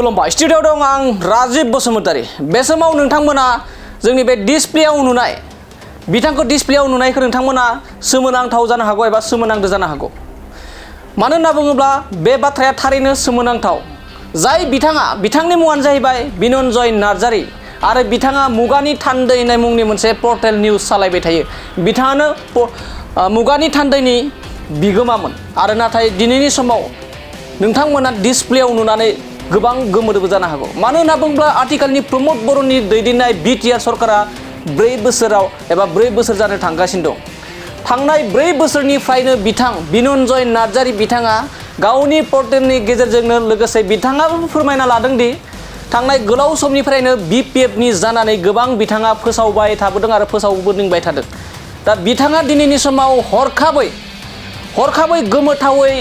खुलुमबाय स्टुडियोआव दं आं राजीव बसुमतारी। बे समाव नोंथांमोना जोंनि बे डिसप्लेआव नुनाय बिथांखौ डिसप्लेआव नुनायखौ नोंथांमोना सोमोनांथाव जानो हागौ एबा सोमोनांदो जानो हागौ। मानो होनना बुङोब्ला बे बाथ्राया थारैनो सोमोनांथाव। जाय बिथांनि मुङानो जाहैबाय बिनन्जय नार्जारी आरो बिथाङा मुगानि थान्दै होननाय मुंनि मोनसे पर्टेल निउस सालायबाय थायो। बिथाङानो मुगानि थान्दैनि बिगोमामोन आरो नाथाय दिनैनि समाव नोंथांमोना डिसप्लेआव नुनानै गोबां गोमोदोबो जानो हागौ। मानो होनना बुङोब्ला आथिखालनि प्रमद बर'नि दैदेननाय बिटिआर सरकारा 4 बोसोराव एबा 4 बोसोर जानो थांगासिनो दं। थांनाय 4 बोसोरनिफ्रायनो बिथां बिनन्जय नार्जारी बिथाङा गावनि पर्टेलनि गेजेरजोंनो लोगोसे बिथाङाबो फोरमायना लादों दि थांनाय गोलाव समनिफ्रायनो बिपिएफनि जानानै गोबां बिथाङा फोसावबाय थाबोदों आरो फोसावबोबाय थादों। दा बिथाङा दिनैनि समाव हरखाबै गोमोथावै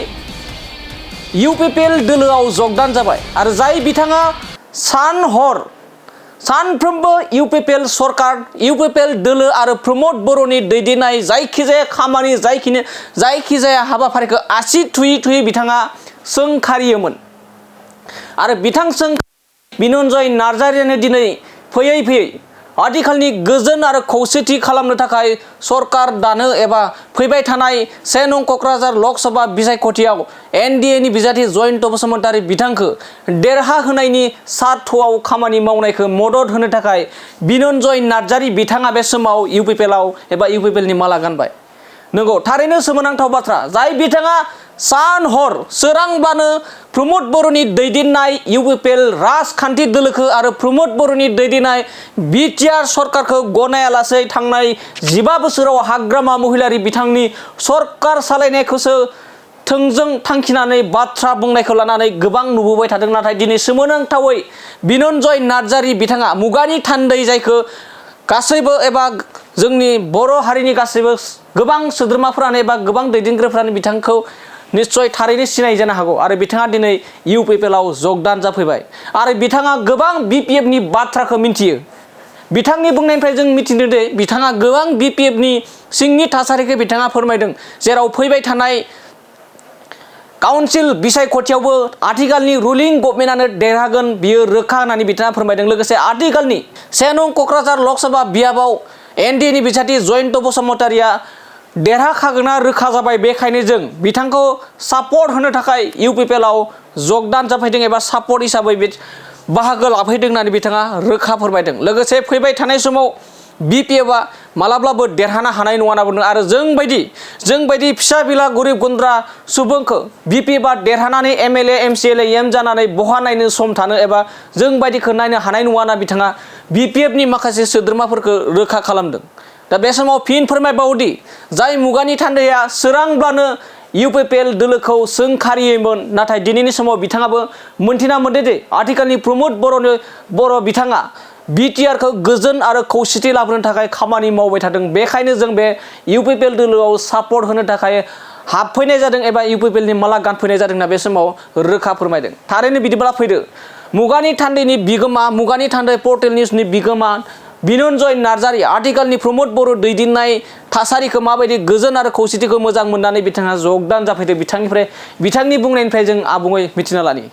इउपिपिएल दोलोआव जगदान जाबाय आरो जाय बिथाङा सानफ्रोमबो इउपिपिएल सरकार इउपिपिएल दोलो आरो प्रमद बर'नि दैदेननाय जायखिजाया खामानि जायखिजाया हाबाफारिखौ आसि थुयै बिथाङा सोंखारियोमोन आरो बिथां बिनन्जय नार्जारीयानो दिनै फैयै आथिखालनि गोजोन आरो खौसेथि खालामनो थाखाय सरकार दानो एबा फैबाय थानाय 1 नं क'क्राझार लकसभा बिसायख'थियाव एनडिएनि बिजाथि जयन्त बसुमतारी बिथांखौ देरहाहोनायनि सार्थआव खामानि मावनायखौ मदद होनो थाखाय बिनन्जय नार्जारी बिथाङा बे समाव इउपिपिएलआव एबा इउपिपिएलनि माला गानबाय। नंगौ थारैनो सोमोनांथाव बाथ्रा। जाय बिथाङा सान हर सोरांब्लानो प्रमद बर'नि दैदेननाय इउपिपिएल राजखान्थि दोलोखौ आरो प्रमद बर'नि दैदेननाय बिटिआर सरकारखौ गनायालासै थांनाय 15 बोसोराव हाग्रामा महिलारि बिथांनि सरकार सालायनायखौसो थोंजों थांखिनानै बाथ्रा बुंनायखौ लानानै गोबां नुबोबाय थादों। नाथाय दिनै सोमोनांथावै बिनन्जय नार्जारी बिथाङा मुगानि थान्दै जायखौ गासैबो एबा जोंनि बर' हारिनि गासैबो गोबां सोद्रोमाफोरानो एबा गोबां दैदेनगिरिफोरानो बिथांखौ निश्चय थारैनो सिनाय जानो हागौ आरो बिथाङा दिनै इउपिपिएलआव जगदान जाफैबाय आरो बिथाङा गोबां बिपिएफनि बाथ्राखौ मिन्थियो। बिथांनि बुंनायनिफ्राय जों मिथिदों दि बिथाङा गोबां बिपिएफनि सिंनि थासारिखौ बिथाङा फोरमायदों, जेराव फैबाय थानाय काउन्सिल बिसायख'थियावबो आथिखालनि रुलिं गभर्नमेन्टआनो देरहागोन बियो रोखा होननानै बिथाङा फोरमायदों। लोगोसे आथिखालनि 1 नं क'क्राझार लकसभा बियाबाव एनडिएनि बिजाथि जयन्त बसुमतारीया देरहाखागोना रोखा जाबाय। बेखायनो जों बिथांखौ सापर्ट होनो थाखाय इउपिपिएलआव जगदान जाफैदों एबा सापर्ट हिसाबै बाहागो लाफैदों होननानै बिथाङा रोखा फोरमायदों। लोगोसे फैबाय थानाय समाव बिपिएफआ मालाब्लाबो देरहानो हानाय नङा होनना बुंदों आरो जोंबायदि फिसा बिला गरिब गुन्द्रा सुबुंखौ बिपिएफआ देरहानानै एमएलए एमसिएलए एम जानानै बहा नायनो सम थानो एबा जोंबायदिखौ नायनो हानाय नङा होनना बिथाङा बिपिएफनि माखासे सोद्रोमाफोरखौ रोखा खालामदों। दा बे समाव फिन फोरमायबावोदि जाय मुगानि थान्दैया सोरांब्लानो इउपिपिएल दोलोखौ सोंखारियोमोन, नाथाय दिनैनि समाव बिथाङाबो मोनथिना मोनदों दि आथिखालनि प्रमद बर' बिथाङा बिटिआरखौ गोजोन आरो खौसेथि लाबोनो थाखाय खामानि मावबाय थादों। बेखायनो जों बे इउपिपिएल दोलोआव सापर्ट होनो थाखाय हाबफैनाय जादों एबा इउपिपिएलनि माला गानफैनाय जादों होनना बे समाव रोखा फोरमायदों। थारैनो बिदिब्ला फैदो मुगानि थान्दैनि बिगोमा मुगानि थान्दै पर्टेल निउसनि बिगोमा बिनन्जय नार्जारी आथिखालनि प्रमद बर' दैदेननाय थासारिखौ माबायदि गोजोन आरो खौसेथिखौ मोजां मोननानै बिथाङा जगदान जाफैदों बिथांनि बुंनायनिफ्राय जों आबुङै मिथिना लानि।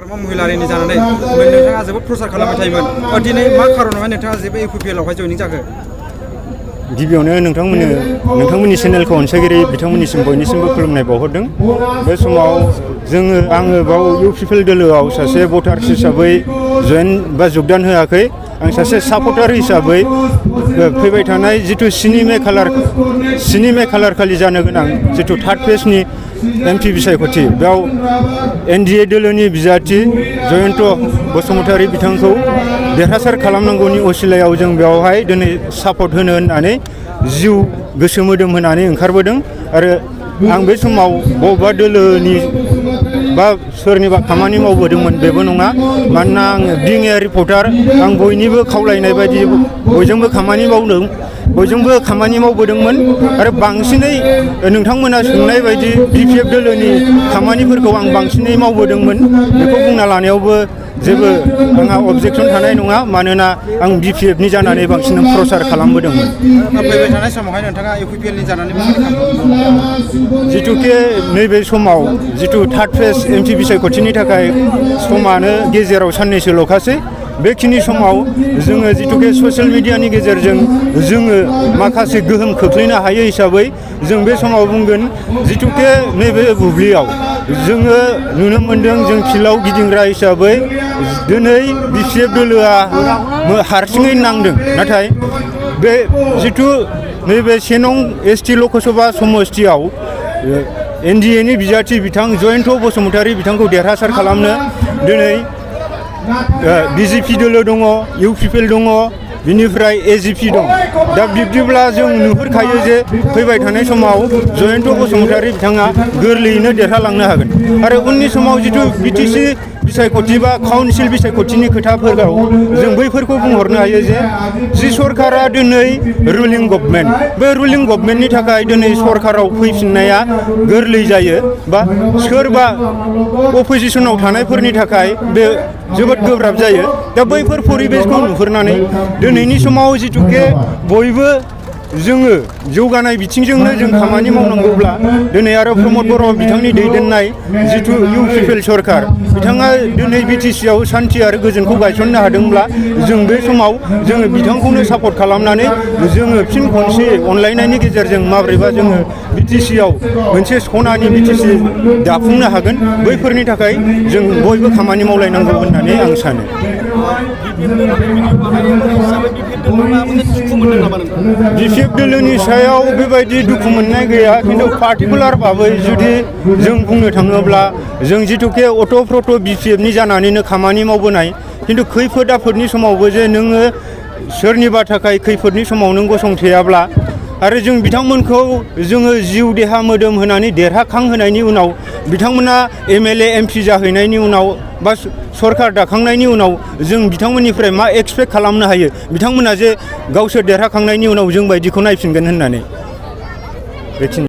महिलारिनि जानानै नोंथाङा जोबोद प्रसार खालामबाय थायोमोन। दिनै मा खारनावहाय नोंथाङा जेबो इउपिपिएलआवहाय जयनिं जाखो? गिबियावनो नोंथांमोननि चेनेलखौ अनसायगिरि बिथांमोननिसिम बयनिसिमबो खुलुमनाय बावहरदों। बे समाव आङो बाव इउपिपिएल दोलोआव सासे भटार्स हिसाबै जगदान होआखै। आं सासे सापर्टार हिसाबै फैबाय थानाय जिथु 7 मे खालार खालि जानो गोनां जिथु 3rd फेजनि एमपि बिसायख'थि बेयाव एनडिए दोलोनि बिजाथि जयन्त बसुमतारी बिथांखौ देरहासार खालामनांगौनि असिलायाव जों बेवहाय दिनै सापर्ट होनो होननानै जिउ गोसो मोदोम होनानै ओंखारबोदों आरो आं बे समाव बबेबा दोलोनि बा सोरनिबा खामानि मावबोदोंमोन बेबो नङा। मानोना आङो बिं ए रिपर्टार आं बयनिबो खावलायनाय बायदि बयजोंबो खामानि मावबोदोंमोन आरो बांसिनै नोंथांमोना सोंनाय बायदि बिपिएफ दोलोनि खामानिफोरखौ आं बांसिनै मावबोदोंमोन। बेखौ बुंना लानायावबो जेबो आंहा अबजेक्सन थानाय नङा मानोना आं BPF नि जानानै बांसिन प्रसार खालामबोदोंमोन। फैबाय थानाय समावहाय नोंथाङा UPPL नि जानानै जिथुके नैबे समाव जिथु थार्ड फेज MP बिसायख'थिनि थाखाय समानो गेजेराव साननैसोल'खासै बेखिनि समाव जोङो जिथुके ससियेल मिडियानि गेजेरजों जोङो माखासे गोहोम खोख्लैनो हायो हिसाबै जों बे समाव बुंगोन जिथुके नैबे बुब्लियाव जोङो नुनो मोन्दों जों फिल्डआव गिदिंग्रा हिसाबै दिनै BPF दोलोआ हारसिङै नांदों नाथाय बे जिथु नैबे 1 नं ST लकसभा समस्तियाव NDA नि बिजाथि बिथां जयन्त बसुमतारी बिथांखौ देरहासार खालामनो दिनै BJP दोलो दङ UPPL दङ बिनिफ्राय AGP दं दा बिब्दिब्ला जों नुहुरखायो जे फैबाय थानाय समाव जयन्त बसुमतारी बिथाङा गोरलैयैनो देरहालांनो हागोन आरो उननि समाव जिथु BTC बिसायख'थि बा काउन्सिल बिसायख'थिनि खोथाफोराव जों बैफोरखौ बुंहरनो हायो जे जि सरकारा दिनै रुलिं गभर्नमेन्ट बे रुलिं गभर्नमेन्टनि थाखाय दिनै सरकाराव फैफिननाया गोरलै जायो बा सोरबा अपोजिसनाव थानायफोरनि थाखाय बे जोबोद गोब्राब जायो दा बैफोर परिबेसखौ नुहुरनानै दिनैनि समाव जिथुके बयबो जोङो जौगानाय बिथिंजोंनो जों खामानि मावनांगौब्ला दिनै आरो प्रमद बर' बिथांनि दैदेननाय जिथु UPPL सरकार बिथाङा दिनै BTC आव सान्थि आरो गोजोनखौ गायसननो हादोंब्ला जों बे समाव जोङो बिथांखौनो सापर्ट खालामनानै जोङो फिन खनसे अनलायनायनि गेजेरजों माब्रैबा जोङो BTC आव मोनसे सनानि BTC दाफुंनो हागोन बैफोरनि थाखाय जों बयबो खामानि मावलायनांगौ होननानै आं सानो। BPF दोलोनि सायाव बेबायदि दुखु मोननाय गैया खिन्थु पार्टिकुलार भाबै जुदि जों बुंनो थाङोब्ला जों जिथुके अट'प्रट' BPF नि जानानैनो खामानि मावबोनाय खिन्थु खैफोद आफोदनि समावबो जे नोङो सोरनिबा थाखाय खैफोदनि समाव नों गसंथेयाब्ला आरो जों बिथांमोनखौ जोङो जिउ देहा मोदोम होनानै देरहाखांहोनायनि उनाव बिथांमोना MLA MP जाहैनायनि उनाव बा सरकार दाखांनायनि उनाव जों बिथांमोननिफ्राय मा एक्सपेक्ट खालामनो हायो बिथांमोना जे गावसोर देरहाखांनायनि उनाव जों बायदिखौ नायफिनगोन होननानै बेखिनि